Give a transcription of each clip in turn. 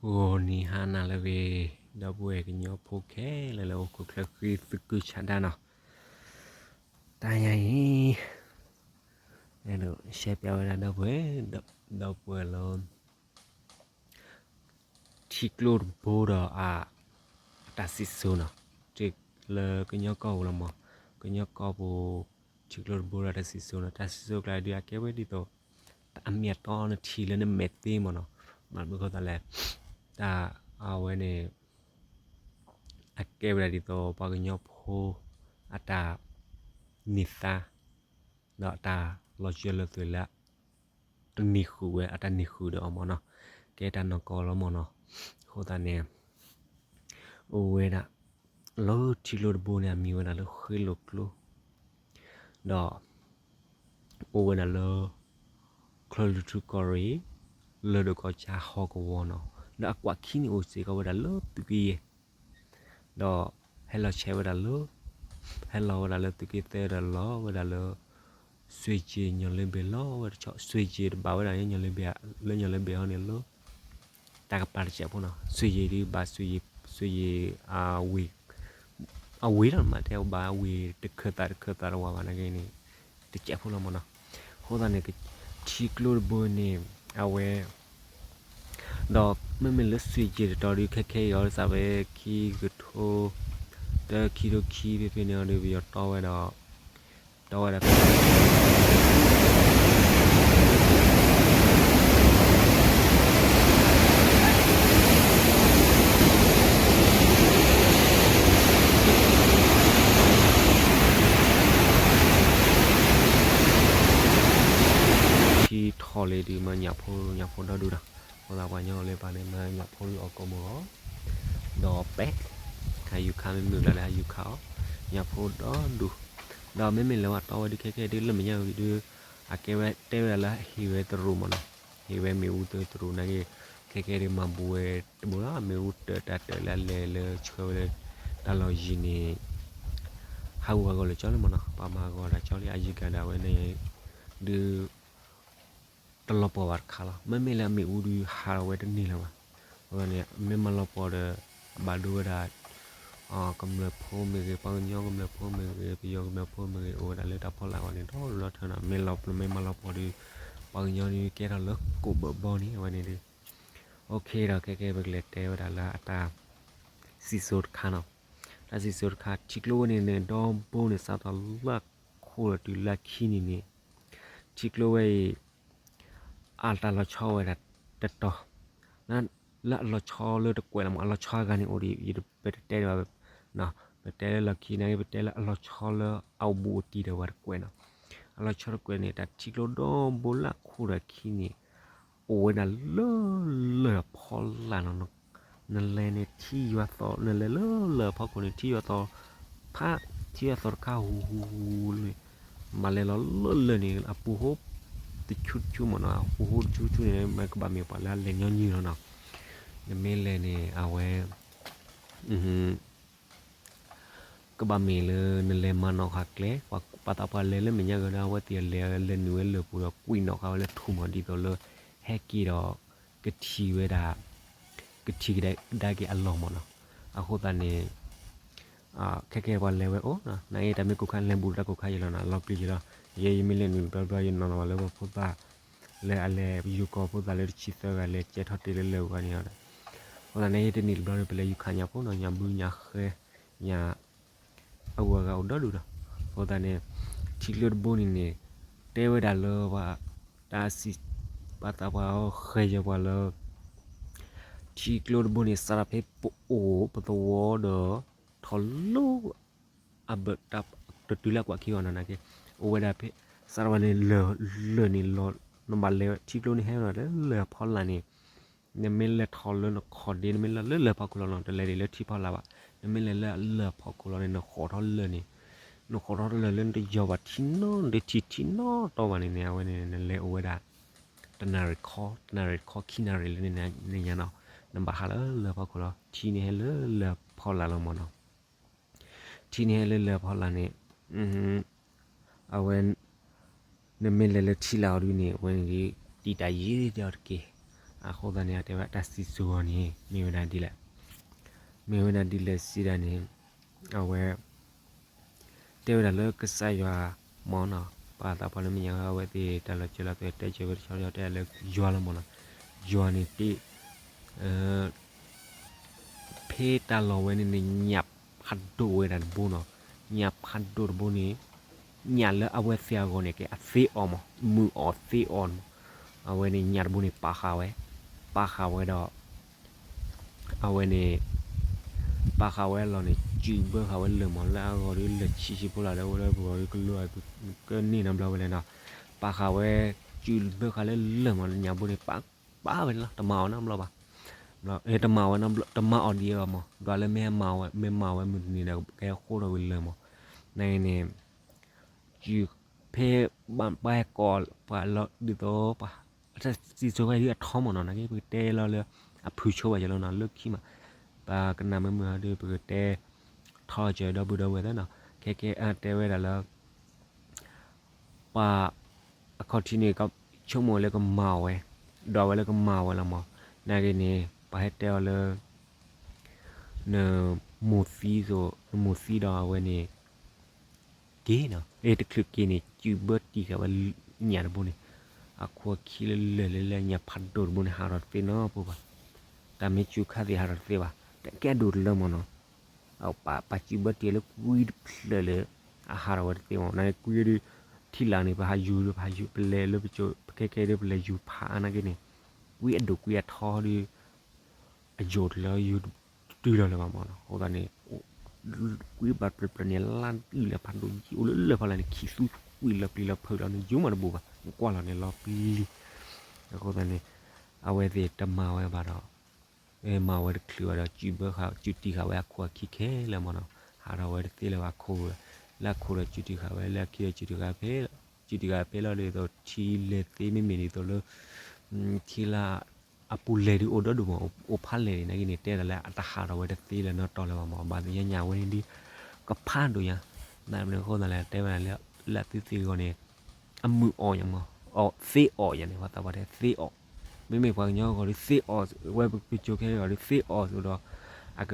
ဂီၤနံၤဟါနၤလၢအဂ့ၤ, ဒီပုၢ်ဝဲၢ်ကညီဖိခဲလၢာ်လၢအိၣ်ခိးချၢဃံသုးက့ဆါဒၣ်နီၤ, တၢ်ညါအံၤ အဲၣ်ဒိးရှဲပျးဝဲဒၣ်ဒီပုၢ်ဝဲၢ်, ဒီပုၢ်ဝဲၢ်လၢ ထံကျိတဘိဒီးအ အတၢ်စံၣ်စိၤနီၤ, လၢကညီကီၢ်ပူၤလီၤမး, ကညီကီၢ်ပူၤ ထံကျိတဘိဒီးတၢ်စံၣ်စိၤနီၤ, တၢ်စံၣ်စိၤကျါဒုးအကဲဝဲဒ်သိး အမ့ၢ်အတီအီၤနထံၣ်လၢနမဲာ်သ့မးနီၤ, ဘၣ်မနုၤဃိသတးလဲၣ်, တၢ်အဝဲန့ၣ် အကဲဝဲဒၣ်ဒ်သိးပှၤကညီဖိ အတၢ်န့ၢ်သါ ဒီးအတၢ်လီၤစၢၤလီၤသွဲၣ်လၢ တန့ၢ်ဃုာ်ဝဲ အတၢ်န့ၢ်ဃုာ်ဒီးအီၤမးနီၤ, ကဲတၢ်နီၢ်ကီၢ်လီၤမးနီၤ, အဃိသတးန့ၣ် အိၣ်ဝဲဒၣ် လၢထံကျိတဘိန့ၣ် အမံၤဝဲဒၣ်လၢဃ့လိာ်ကျိ ဒီး အိၣ်ဝဲဒၣ်လၢ ချၢၣ်လွံၢ်ထူၣ်ကီၢ်ရ့ၣ် လၢၢ်ဒိၣ်ကီၢ်ဆၣ်ဟီၣ်ကဝီၤနီၤ, ဒီးအကွၢ်ခံန့ၣ်အိၣ်စ့ၢ်ကီးဝဲဒၣ်လၢသုးက့ယဲၢ် ဒီးဟဲလီၤဆဲးဝဲဒၣ်လၢ ဟဲလီၤဝဲဒၣ်လၢသုးက့သၢဒီးလီၤဝဲဒၣ်လၢ စွ့ၣ်ယ့ၤညီၣ်လၢဘ့ၣ်လီၤဝဲတဆီ, စွ့ၣ်ယ့ၤတဘၣ်ဝဲဒၣ်လၢညီၣ်လၢဘ့ၣ်, လၢညီၣ်လၢဘ့ၣ်ဟီန့ၣ်လၢ တၢ်ကပၤတစဲးဖိနီၤ, စွ့ၣ်ယ့ၤဒုးဘၣ်စွ့ၣ်ယ့ၤ, စွ့ၣ်ယ့ၤ အဝ့ၢ်, အဝ့ၢ်လီၤ မ့ၢ်တဲဘၣ်ဝ့ၢ်တခၢၣ်သးတခၢၣ်သးတဝၤဘၣ်နာ်က့န့ၣ် တစဲးဖိလီၤမးနီၤ, အဃိသတးန့ၣ် ထံကျိတဘိန့ၣ် အဝဲ ဒီးမ့မ့ၢ်လၢစွ့ၣ်ယ့ၤတတီၤဒုး ခဲခဲအံၤအီၤဒ်သိးဝဲခံကထိ တၢခံကထိခံဖဲဖဲန့ၣ်အီၤဒုး ပယီၤတီဝဲဒီး တီဝဲဒၣ်ဖဲ ထံထီၣ်လံဒုးမ့ၢ်ညၣ်ဖိ ညၣ်ဖိဒီဒူၣ်ဒီး အဃိသတးပှၤကညီလၢပှၤန့ၣ်မ့ၢ်ညၣ်ဖိဒုးအီၣ်ကိးမုၢ်ဂီၤ ဒီးပဲ ဟးယူၤခါမ့ၢ်မုၢ်ကျါလၢဟးယူၤခါအီၤ ညၣ်ဖိဒီဒူၣ်, ဒီးမ့မ့ၢ်လၢပှၤတီဝဲဒုးခဲခဲဒုးလၢမဲာ်ညါဝံၤဒုး အကဲဝဲတဲဝဲဒၣ်လၢဟ့ၣ်ဝဲသရူးမးနီၤ, ဟ့ၣ်ဝဲမ့ၣ်အူသရူးနာ်က့ ခဲခဲဒုးမၤဘူးဝဲတဘိလီၤ, မ့ၣ်အူတၢးတၢ်တၢးလၢအလဲၤလၢဆှၢဝဲလၢ တၢ်လီၢ်ယံၤန့ၣ် ဟးဂူာ်ဟးဂီၤလၢာ်ကၠီလံမးနီၤ, ပှၤမၤဟးဂီၤတၢ်ကၠီလံ အယံၤကၤဒၣ်ဝဲန့ၣ် ဒုး တလီၤပှီၢ်ဘၣ်တခါလီၤ, မ့မ့ၢ်လၢအမ့ၣ်အူဒုးဟးလီၤဝဲတန့ၢ်လၢၤဘၣ်, အဃိသတးန့ၣ် မ့ၢ်မၤလီၤပှီၢ်ဒီး အဘၣ်ဒိဝဲဒၣ် ကမျၢၢ်ဖိမ့ၢ်ဂ့ၤ ပှၤကညီကမျၢၢ်ဖိမ့ၢ်ဂ့ၤ ပယီၤကမျၢၢ်ဖိမ့ၢ်ဂ့ၤ အိၣ်ဝဲဒၣ်လၢတၢ်ဖီလာ်အဂီၢ်န့ၣ် ဒီးလီၤထၢနီၤ, မ့ၢ်လီၤပှီၢ်မ့ၢ်မၤလီၤပှီၢ်ဒီး ပှၤကညီန့ၣ်ကဲထီၣ်လၢကိးဘၢဘီန့ၣ် အဝဲန့ၣ်ဒုး OK ဒီးခဲကဲပကလဲၤတဲဝဲဒၣ်လၢအတၢ် စံၣ်စိၤတခါနီၤ, တၢ်စံၣ်စိၤတခါ ထံကျိဝဲန့ၣ်န့ၣ် ဒီဘိန့ၣ် စးထီၣ်လၢခိၣ်ဒီးတုၤလၢခံနံၤန့ၣ် ထံကျိဝဲအံၤ အတၢ်လီၤဆီဝဲဒၣ်တတီၤ, လၢအလီၤဆီလၢတကွဲးလီၤမး အလီၤဆီအဂၤန့ၣ်အိၣ်ဒံး ယပတဲတဘၣ်, ပတဲလၢလီၢ်ခံန့ၣ် ပတဲလၢအလီၤဆီလၢအအိၣ်ဘူးအိၣ်တံၢ်ဒီးဝဲတကွဲးနီၤ, အလီၤဆီတကွဲးန့ၣ် တၢ်ထံကျိဒီဘိလၢအခိၣ်ဒီးခံန့ၣ် အိၣ်ဝဲဒၣ်လၢလၢၢ်ဖီလာ်နီၤ, နလဲၤန့ၣ်ထံယွၤသီ နလဲၤလၢလၢၢ်ဖီခိၣ်န့ၣ် ထံယွၤသီ ဖး ထံယွၤသီတခါဟူးဟူးဟူးန့ၣ် မၤလဲၤလီၤလၢလၢၢ်န့ၣ် အပူၤဟိတဆူတဆူမ့ၢ်နီၤ, အပူၤဟိတဆူတဆူန့ၣ် မ့ၢ်ကဘၣ်မ့ၢ်ပှၤလၢအလဲၤညီနုၢ်လီၤနီၤ, နမ့ၢ်လဲၤန့ၣ် အဝဲ ကဘၣ်မ့ၢ်လၢနလဲၤမၤနီၣ်ဃာ်ကျဲ, ပှၤသးပှၢ်လဲၤလၢမဲာ်ညါကဒီး အဝဲသ့ၣ်လဲၤလဲၤနုာ်ဝဲလၢၢ်ပူၤဒီး ကွံာ်နီၣ်ဃာ်ဝဲလၢထူၣ်မး ဒ်သိးလၢ ဟဲက့ၤဒီး ကထံၣ်ဝဲဒၣ် ကထံၣ်ကဒါက့ၤအလီၢ်မ့ၢ်နီၤ, အဃိသတးန့ၣ် ခဲကဲပှၤလဲၤဝဲအိၣ် နာ်က့တၢ်မ့ၢ်ကိၢ်ခါလဲၤဘူးတၢ်ကိၢ်ခါယလီၤနီၤ လီၤပျံၤယလီၤ, ယဲယမ့ၢ်လဲၤနုာ်တဘျီဘျီ ယနီၣ်နီၣ်ဘၣ်လၢပှၤဖိသၣ် လၢအလဲၤယူၤကီၢ်ဖိသၣ်လၢတဆံသၢဂၤ လဲၤကဲထီၣ်တ့ၢ်လၢလၢၢ်ဂၤန့ၣ်ဒီး အဃိသတးန့ၣ် ယတနံၣ်တဘျီန့ၣ် ပလဲၤယူၤခးညၣ်ဖိနီၤ ညၣ်ဘုညၣ်ဃဲ ညၣ် အဂုၤအဂၤအိၣ်ဒီဒူၣ်ဒီး အဃိသတးန့ၣ် ထံကျိတဘိန့ၣ်န့ၣ် တဲဝဲဒၣ်လၢပှၤ တၢ်စံး ပှၤသးပှၢ်ဃဲၤယဲၤပှၤလၢ ထံကျိတဘိန့ၣ် စးထီၣ်ဖဲပအိၣ်ပသဝီဒီး ထီၣ်လၢ အဘၢၣ်တၢ်တတုၤလၢကွၢ်ခံအီၤနီၤ နာ်က့ အိၣ်ဝဲဒၣ်ဖဲ စးထီၣ်ဝဲန့ၣ် လၢၢ် လၢၢ်န့ၣ်လီၤ နဘၣ်လဲၤထံကျိန့ၣ်ဟဲဝဲဒၣ်လၢလၢၢ်ဖီလာ်န့ၣ် နမ့ၢ်လဲၤထီၣ်လၢနခီၣ်ဒ့ နမ့ၢ်လဲၤလၢလၢၢ်ဖီခိၣ်လီၤနီၤ တလဲၤဒံးလၢထံဖီလာ်ဘၣ် နမ့ၢ်လဲၤလၢလၢၢ်ဖီခိၣ်လီၤန့ၣ် နဃီၤထီၣ်လၢၢ်န့ၣ် နဃီၤထီၣ်လၢၢ်လၢနတယီၤဘၣ်ထံနီတထံၣ်ထံနီတီဘၣ်န့ၣ်န့ၣ် အဝဲန့ၣ် နလဲၤအိၣ်ဝဲဒၣ် တနၣ်ရံၣ်ခီ တနၣ်ရံၣ်ခီခံနၣ်ရံၣ်လၢန့ၣ်ညါနီၤ နဘၣ်ဟးလၢလၢၢ်ဖီခိၣ်လီၤ ထံန့ၣ်ဟဲလၢလၢၢ်ဖီလာ်လီၤမ့ၢ်နီၤ ထံန့ၣ်ဟဲလၢလၢၢ်ဖီလာ်န့ၣ် အဝဲ နမ့ၢ်လဲၤလၢထံလာ်အီၤဒုန့ၣ် အဝဲန့ၣ်ဒုး တံာ်တာ်ယံာ်ဒီးတက့ၢ်. အဃိသတးန့ၣ် အတဲဝဲတၢ်စံၣ်စိၤအီၤန့ၣ် မ့ၢ်ဝဲဒၣ်ဒ်လဲၣ်, မ့ၢ်ဝဲဒၣ်ဒ်လဲၣ်စံးဒၣ်န့ၣ် အဝဲ တဲဝဲဒၣ်လၢကစၢ်ယွၤမ့ၢ်နီၤ, ပှၤသးပှၢ်လၢမဲာ်ညါ အဝဲသ့ၣ်တၢ်လီၤစၢၤလီၤသွဲၣ် တဲစၢၤဝဲတဆီဒီး တဲလၢယွၤလီၤမ့ၢ်နီၤ, ယွၤန့ၣ်တ့ၢ် ဖဲတၢ်လီၢ်ဝဲန့ၣ်န့ၣ် ညၣ်ဖးဒိၣ်ဝဲဒၣ်တဘိနီၤ, ညၣ်ဖးဒိၣ်တဘိန့ၣ် ညၣ်လၢအဝဲသ့ၣ်အဂီၢ်န့ၣ် ကဲအသ့အီၤမး မုာ်အီၤသ့အီၤ, အဝဲန့ၣ်ညၣ်တဘိန့ၣ် ပာ်ဃာ်ဝဲ, ပာ်ဃာ်ဝဲဒီး အဝဲန့ၣ် ပာ်ဃာ်ဝဲအလီၢ်န့ၣ် စုၣ်ဘၢဃာ်ဝဲလၢာ်မး လၢအဂီၢ်ဒီးလၢာ်ဆံးဆံးဖိလီၤဒီး အိၣ်လၢပဂီၢ်ဒီးကလၢ ကန့ၢ်နီတဘျီဝဲလဲၣ်နီၤ, ပာ်ဃာ်ဝဲ စုၣ်ဘၢဃာ်လၢလၢာ်မး ညၣ်ဘိန့ၣ် ပာ် ပာ်ဝဲန့ၣ်လီၤ တမၤအီၤနီတဘျီဘၣ်, တမၤဝဲ တမၤအီၤဒ်အံၤဘၣ်မး ဒွးလၢမ့ၢ်မၤဝဲ မ့ၢ်မၤဝဲမုၢ်တနံၤဒီး ကဟဲဃိထီၣ်ဝံၤလၢာ်မး, နာ်က့န့ၣ် စုၣ်ဖဲ ပှၤဟဲကိး ပှၤလီၤဒ်သိး ပှၤ တၢ်စံၣ်စိၤဝဲဒ်အထီမ့ၢ်နီၤ နာ်က့ ပကတဲလီၤလၢ အဖုဆိဘၣ်ကလီနီၤ လၢခံမး ပှၤကနၣ်မုာ်မုာ်ဟီဒီး ပကတဲ ထီကၢၤဒီပုၢ်ဒီဝဲၢ်သ့ၣ်နီၤ ခဲကဲတဲဝဲဒၣ်လၢ ပှၤ အခီၣ်ထံးန့ၣ် ဆိကမိၣ်လၢကမၤအီၤဝဲ, ဒွးဝဲလၢကမၤအီၤဝဲလီၤမး, နာ်က့န့ၣ် ပှၤဟဲတဲအီၤလၢ န မိၢ်သံသိး နမိၢ်သံဒီးအဝဲန့ၣ် က့ၤနီၤ တချုးက့ၤန့ၣ် စုၣ်ဘၢတံၢ်ဃာ်ဝဲ ညၣ်တဘိန့ၣ် အခိၣ်အခံလၢလၢာ်လၢလၢာ်ညၣ်ဖးဒိၣ်တဘိန့ၣ် ဟးထီၣ်တသ့နီတပူၤဘၣ်, တၢ်မ့ၢ်စူၤခါသ့ၣ်ဟးထီၣ်တသ့ဘၣ်, တကဲအဒိၣ်တလၢမးနီၤ ပှၤစုၣ်ဘၢတံၢ်လၢကွံတဖျၢၣ်လၢ အဟးထီၣ်ဝဲတသ့မး နာ်က့ကွံဒုး ထံလာ်န့ၣ် ပဟးယူၤဒီး ပဟးယူၤ ပလဲၤလၢပကၠိ ပခဲကဲဒီး ပလဲၤယူၤဖးအါနာ်က့န့ၣ် ကွံအဒိၣ်ကွံအထီဒီး အယိာ်တလၢယုၢ်တတုၤလီၤလၢၤဘၣ်မးနီၤ အဃိသတးန့ၣ် ကွံဘၣ်ပျၢၤပျၢၤန့ၣ် လါအုၣ်လၢဖးဒိၣ်ယံၤ အိၣ်လၢလၢၢ်ဖီလာ်န့ၣ် ခံသူကွံာ်လၢပျံၤလၢဖုးလီၤန့ၣ် ယုၢ်မးတဘိဘၣ် နကွၢ်လီၤန့ၣ်လီၤပျံၤလံ, အဃိသတးန့ၣ် အဝဲသ့ၣ်တမၤဝဲဘၣ်ဒီး မၤဝဲတချုးဘၣ်ဒီး စုၣ်ဘၢဃာ် စုၣ်တံၢ်ဃာ်ဝဲအခိၣ်အခံခဲလၢာ်မးနီၤ ဟးထီၣ်ဝဲတသ့လၢၤဘၣ်အခိၣ်, လၢအခိၣ်ဒီးစုၣ်တံၢ်ဃာ်ဝဲ လၢအခံဒီးစုၣ်တံၢ်ဃာ်ဖဲ စုၣ်တံၢ်ဃာ်ဖဲလီၤဒ်သိး ထံလဲၤသ့မ့မ့ၢ်ဒ်သိးလၢ ထံလၢ အပူၤလဲၤဒုးအိၣ်ဒီဒူၣ်မး အိၣ်ဖးလဲၢ်န့ၣ် နာ်က့န့ၣ် တဲဒၣ်လၢအတဟးထီၣ်ဝဲတသ့လၢၤနီတီၤလၢၤဘၣ်မး ဘၣ်သ့ၣ်ညါညၣ်ဝဲန့ၣ်ဒုး ကဖးဒိၣ်ညါ, ဘၣ်မနုၤအဃိသတးလဲၣ် တဲဝဲဒၣ်လၢ လၢအသုသ့ၣ်အဂီၢ်န့ၣ် အမုာ်အီၣ်ညါမး အီၣ်သ့အီၣ်ညါန့ၣ် ပှၤသးပှၢ်တဲသ့အီၣ်, မ့မ့ၢ်ပှၤကညီအဂီၢ်ဒုးသ့အီၣ်, ဝဲပကၠိခဲအံၤဒုးသ့အီၣ်ဆိဒီး အက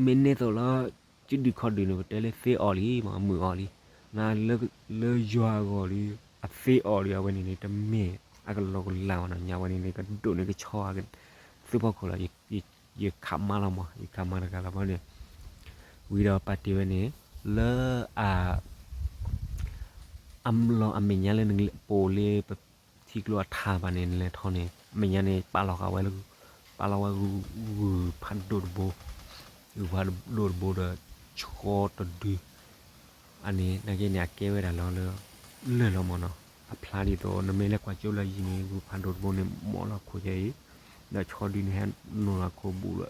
မ့ၢ်န့ၢ်သိးလၢ စုဒုၣ်ခီၣ်ဒုၣ်န့ၣ် ပတဲလၢသ့အီၣ်လံမး အမုာ်အီၣ်လံ, န လၢယွၤအဂီၢ်ဒီး အသ့အီၣ်ဒီး အဝဲန့ၣ်န့ၣ် တမ့ၢ်အကလီကလးဘၣ်နီၤ, ညါဝဲန့ၣ်န့ၣ် ကဒိၣ်န့ၢ်ကဆီ သုဖီခိၣ်လီၤ, ယခးမါလီၤမး ယခးမါတဂၤလီၤဘၣ်န့ၣ်, ဝံၤဒီးပာ်တ့ၢ်ဝဲန့ၣ် လၢ အ အလီၢ်အမဲာ်ညါလၢနပိာ်လၢ ထံကျိအထးဘၣ်န့ၣ် နလဲၤထီၣ်န့ၣ် အမဲာ်ညါန့ၣ် ပာ်လီၤဃာ်ဝဲလၢ ပာ်လီၤဝဲဂုၢ်ဖးဒိၣ်တဘိ, ဂုၢ်ဖးဒိၣ်တဘိဒီး ဆီတဒု, အန့ၣ် နာ်က့န့ၣ် အကဲဝဲဒၣ်လီၤလၢ လၢၢ်လီၤမးနီၤ, အဖျါဒ်သိး နမ့ၢ်လဲၤကွၢ်ကၠိလၢယံၤန့ၣ် ဂုၢ်ဖးဒိၣ်တဘိန့ၣ် မီၢ်လီၤခိၣ်ယဲအံၤ, ဒီးဆီဒုန့ၣ် ဟဲနိၢ်လီၤခိၣ်ဘူးလၢ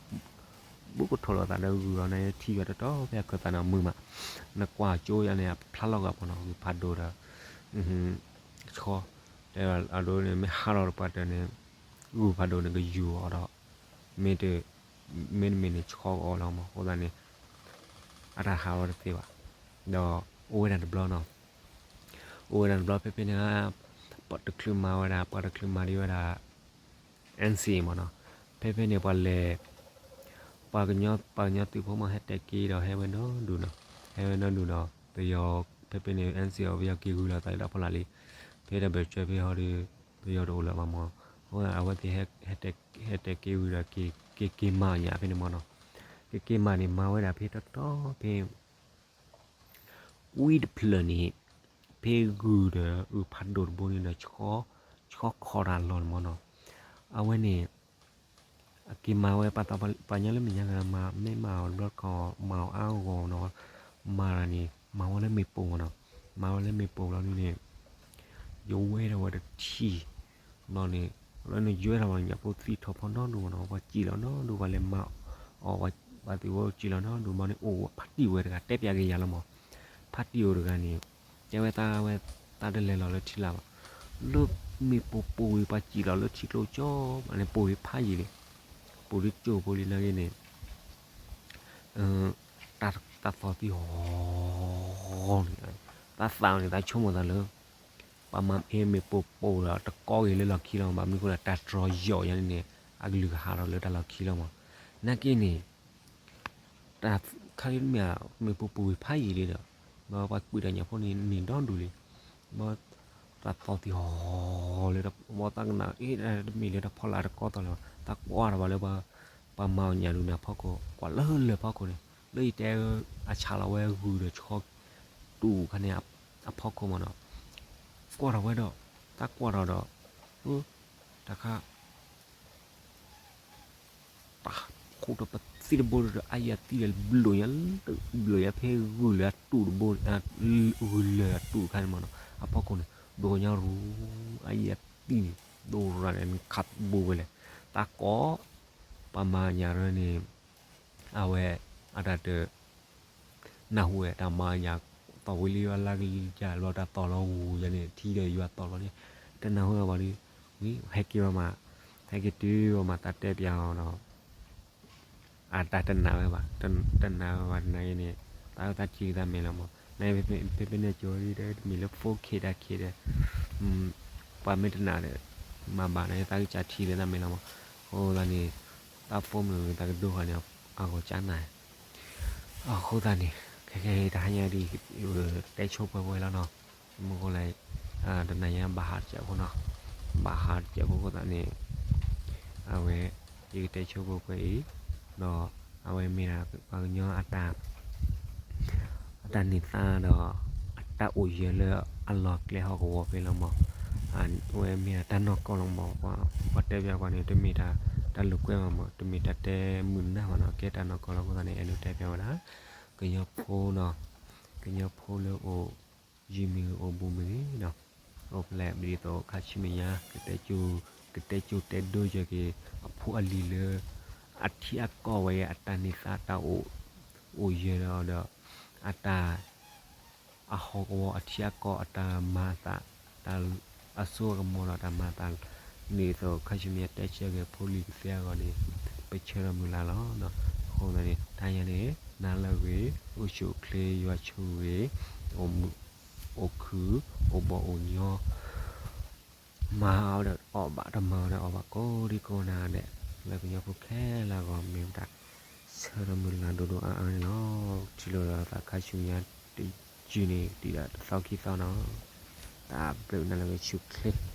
ဘူးကထီၣ်လီၤသးဒီးဂုၢ်အီၤန့ၣ် ထံယွၤတတီၤဖဲအခၢၣ်သးန့ၣ်မုာ်မး, နကွၢ်ကၠိယၤန့ၣ် အဖျါလီၤဂာ်ပှၤနီၤ ဂုၢ်ဖးဒိၣ်ဒီး ဆီ, တဲအဒိန့ၣ် မ့ၢ်ဟးလီၤတပှၢ်တၢၢ်န့ၣ် ဂုၢ်ဖးဒိၣ်န့ၣ် ကယူၤအီၤဒီး မ့တ မ့တမ့ၢ်န့ၣ် ဆီကအီၤလီၤမး အဃိသတးန့ၣ် အတၢ်ဟးလီၤတသ့ဘၣ်, ဒီးအိၣ်ဝဲဒၣ်တဘျီနီၤ, အိၣ်ဝဲဒၣ်တဘျီဖဲဖဲန့ၣ် ပှၤတချုးမၤဝဲဒၣ် ပှၤတချုးမၤဒံးဝဲဒၣ် NCA မးနီၤ, ဖဲဖဲန့ၣ်ပှၤလဲၤ ပှၤကညီ ပှၤကညီသုးဖိမး ဟဲတဲာ်က့ၤဒီးဟဲဝဲနီဒူၣ်နီၤ, ဟဲဝဲနီဒူၣ်ဒီး ပယီၤ ဖဲဖဲန့ၣ် NCA ပယီၤက့ၤဂုာ်လီၤသးလၢဖီလာ်လံ, ဖဲဒီးဘၢၣ်စၢၤဖဲဟီဒီး ပယီၤတအိၣ်လၢၤဘၣ်မး, အဃိသတးအဝဲသ့ၣ် ဟဲတဲာ်က့ၤဝံၤဒီး က့ၤက့ၤမၤညၣ်ဖဲန့ၣ်မးနီၤ, က့ၤက့ၤမၤန့ၣ် မၤဝဲဒၣ်ဖဲတီတီဖဲ ဝံတဖျၢၣ်န့ၣ် ဖဲဂုၢ်ဒီးဂုၢ်ဖးဒိၣ်တဘိန့ၣ်ဒီး ဆီခီတၢ်လီၢ်န့ၣ်မးနီၤ, အဝဲန့ၣ် အက့ၤမၤဝဲ ပှၤကညီလၢမဲာ်ညါကမၤ မ့ၢ်မၤအီၤတဘျီတခီၣ် မၤအီၤအါဂီၢ်နီၤ, မၤတၢ်န့ၣ် မၤဝဲလၢမ့ၣ်ပိၢ်မးနီၤ, မၤဝဲလၢမ့ၣ်ပိၢ်ဘျီဒုန့ၣ် ယဝဲဒၣ်ဝဲတထံၣ်ဘျီန့ၣ် လၢနယွဲဒၣ်ပှၤညၣ်ဖိသံထီၣ်ဖီနီဒူၣ်မးနီၤ, ပှၤစံၣ်လီၤနီဒူၣ် ပှၤလဲၤမၤအီၣ် ပှၤသ့ၣ်ဝဲစံၣ်လီၤနီဒူၣ် ဘျီန့ၣ် အိၣ်ဖါတံၢ်ဝဲတဂၤ တဲပျးက့ၤယၤလီၤမး, ဖါတံၢ်အိၣ်တဂၤန့ၣ် တဲဝဲတၢ်ဝဲ တၢ်တလဲၤလီၤလၢထံလာ်ဘၣ်, လၢမ့ၣ်ပိၢ်ပိၢ်ဝံၤ ပှၤစံၣ်လီၤလၢထံကျိကၠီ မးန့ၣ် ပိၢ်ဝံၤဖးယံာ်လံ, ပိၢ်လၢကၠိဖိလံနာ်က့န့ၣ် တၢ်သီၣ်သံအီၤန့ၣ် တၢ်သးအီၤန့ၣ် တၢ်ဆိကမိၣ်သးလၢ ပ ပှၤမၤအ့မ့ၣ်ပိၢ်ပိၢ်ဒီးတကီဂ့ၤလၢလီၢ်ခံလီၤမး, ဘၣ်မနုၤအဃိလဲၣ် တၢ်တြီယီၤယၤန့ၣ်န့ၣ် အကလုၢ်ကဟးထီၣ်လၢတၢ်လီၢ်ခံလီၤမး. နာ်က့န့ၣ် တၢ်ခါဒ်မ့ၢ် မ့ၣ်ပိၢ်ပိၢ်ဂ့ၤဖးယံာ်လံဒီး ဘၣ်ပှၤကွံာ်တၢ်ညၣ်ဖိန့ၣ်န့ၢ်ဒီဒူၣ်လံ, ဘၣ်တၢ်သီၣ်သံၣ်ဟီၣ်လၢ ဘၣ်သးကနၣ် အ့ တမ့ၢ်လၢတၢ်ဖီလာ်တကီသီၣ်လၢၤဘၣ်, တၢ်ကွၢ်ထီၣ်ဘၣ်လၢ ပှၤမၤအီၣ်ညၣ်ဒူၣ်န့ၣ်အဖီခိၣ်, ကွၢ်လၢလၢၢ်ဖီခိၣ်န့ၣ် လၢယတဲအဆၣ်လီၤဝဲဂုၢ်ဒီးဆီ တူၢ်ခါန့ၣ် အဖီခိၣ်မးနီၤ, ကွၢ်ထီၣ်ဝဲဒီး တၢ်ကွၢ်ထီၣ်ဒီး တၢ်ခါ ပာ်ဃုာ်ဒီးပသံၣ်တဘိဒီး အါယၤသံၣ်ဒီး ဘျိၣ်ညါ ဘျိၣ်ညါဖဲဂုၢ်လၢအတူၢ်တဘိ, ဂုၢ်လၢအတူၢ်တခါန့ၣ်မးနီၤ, အဖီခိၣ်န့ၣ် ဘျိၣ်ညါရူၤ, အါယၤသံၣ်န့ၣ် ဒိၣ်ရၤန့ၣ် ခးဘူးဝဲလဲၣ်, တၢ်ကိး ပှၤမၤညၣ်ရၢန့ၣ် အဝဲ အတၢ်တ နၢ်ဟူဝဲ တၢ်မၤညၣ် သီၣ်ဝံၤလံ အလါကလံၤကၢ်လီၤ တၢ်သီၣ်လီၤဂူၤယၤန့ၣ် ထံဒီးယွၤသီၣ်လီၤန့ၣ် တနၢ်ဟူဝဲဘၣ်ဒီး ဝံၤဟဲက့ၤဘၣ်မး, ဟဲက့ၤတုၤဘၣ်မး တၢ်တဲပၠးအီၤဒီး အတၢ်တနာ်ဝဲဘၣ်, တနာ်ဝဲဘၣ်တနာ်က့န့ၣ် သးအုးသးထံသးမဲာ်လီၤမး, နဖဲဖဲန့ၣ်ကၠီဒ်ဒီး တမ့ၢ်လၢ four K တၢ် K ဒီး ပှၤမ့ၢ်တနာ်ဒီး မၤဘၣ်န့ၣ် သးအုးသးထံလၢသးမဲာ်လီၤမး, အဃိသတးန့ၣ် တၢ်ဖိမုၣ်သးကဒိဃာ်န့ၣ် အဂီၢ်ကၠါနၤ အဃိသတးန့ၣ် ခဲခဲအံၤတဟါညါဒ် တဲဆိပှဲၤပှဲၤလီၤနီၤ, မ့ၢ်ဃိလဲၣ် တနၤညါဘၣ်ဟးတစဲးဖိနီၤ, ဘၣ်ဟးတစဲးဖိအဃိသတးန့ၣ် အဝဲ ယကတဲဆိပှဲၤပှဲၤအံၤ, ဒီးအဝဲမ့ၢ်ဒၣ်ပှၤကညီအတၢ် အတၢ်န့ၢ်သါဒီး အတၢ်အိၣ်ယၢၤလၢအလီၢ်ကျဲဟီၣ်ကဝီၤဖဲလီၤမး, အဝဲမ့ၢ်ဒၣ်တၢ်နီၢ်ကီၢ်လီၤမး, ပှၤတဲပၠးပှၤန့ၣ် တမ့ၢ်တၢ်လိာ်ကွဲဘၣ်မး, တမ့ၢ်တၢ်တဲမုာ်နၢ်ဘၣ်နီၤ, ကဲတၢ်နီၢ်ကီၢ်လီၤအဃိသတးန့ၣ် အဲၣ်ဒိးတဲပၠးဝဲဒၣ် ကညီဖိနီၤ, ကညီဖိလၢအိၣ်ယံၤမ့ၢ်ဂ့ၤ အိၣ်ဘူးမ့ၢ်ဂ့ၤနီၤ, အိၣ်ဖျဲၣ်ဒ်သိးခါဆူမဲာ်ညါ ကတဲကၠိ ကတဲကၠိတဲဒိယၢၤက့ၤ အဖိအလံၤလၢ အထံအကီၢ်ဝဲအတၢ်န့ၢ်သါတၢ်အိၣ် အိၣ်ယၢၤဒီး အတၢ် အဟီၣ်ကဝီၤအထံအကီၢ်အတၢ်မၤအသး တၢ်အစိအကမီၤဒီးတၢ်မၤအသး ဒ်သိးခါဆူမဲာ်ညါတဲဆၢက့ၤဖိလံၤကသ့အဂီၢ်န့ၣ် ပဆၢထီၣ်မုၢ်လၢ်လီၤ. အဃိသတးန့ၣ် တဟါညါန့ၣ် နၤလၢအဂ့ၤ အိၣ်ဆူၣ်အိၣ်ချ့ ယွၤဆိၣ်ဂ့ၤ အိၣ်မုာ်အိၣ်ခုၣ် အိၣ်ဘီၣ်အိၣ်ညီ မၤအီၤဒီးအီၣ်ဘၣ် တမၤအီၤဒီးအီၣ်ဘၣ် ကိးဒံကိးနၤဒဲး လၢကညီဖိခဲလၢာ်အဂီၢ် မ့ၢ်ဝဲဒၣ် ဆၢထီၣ်မုၢ်လၢ်ဒိၣ်ဒိၣ်အါအါန့ၣ်လီၤ. ထံၣ်လိာ်ဒီးသးခါဆူညါတယုၢ်န့ၣ် တုၤဒၣ်တသီခံသီနီၤ. တၢ်ဘျုးနၤလၢအဂ့ၤ ဆူၣ်ချ့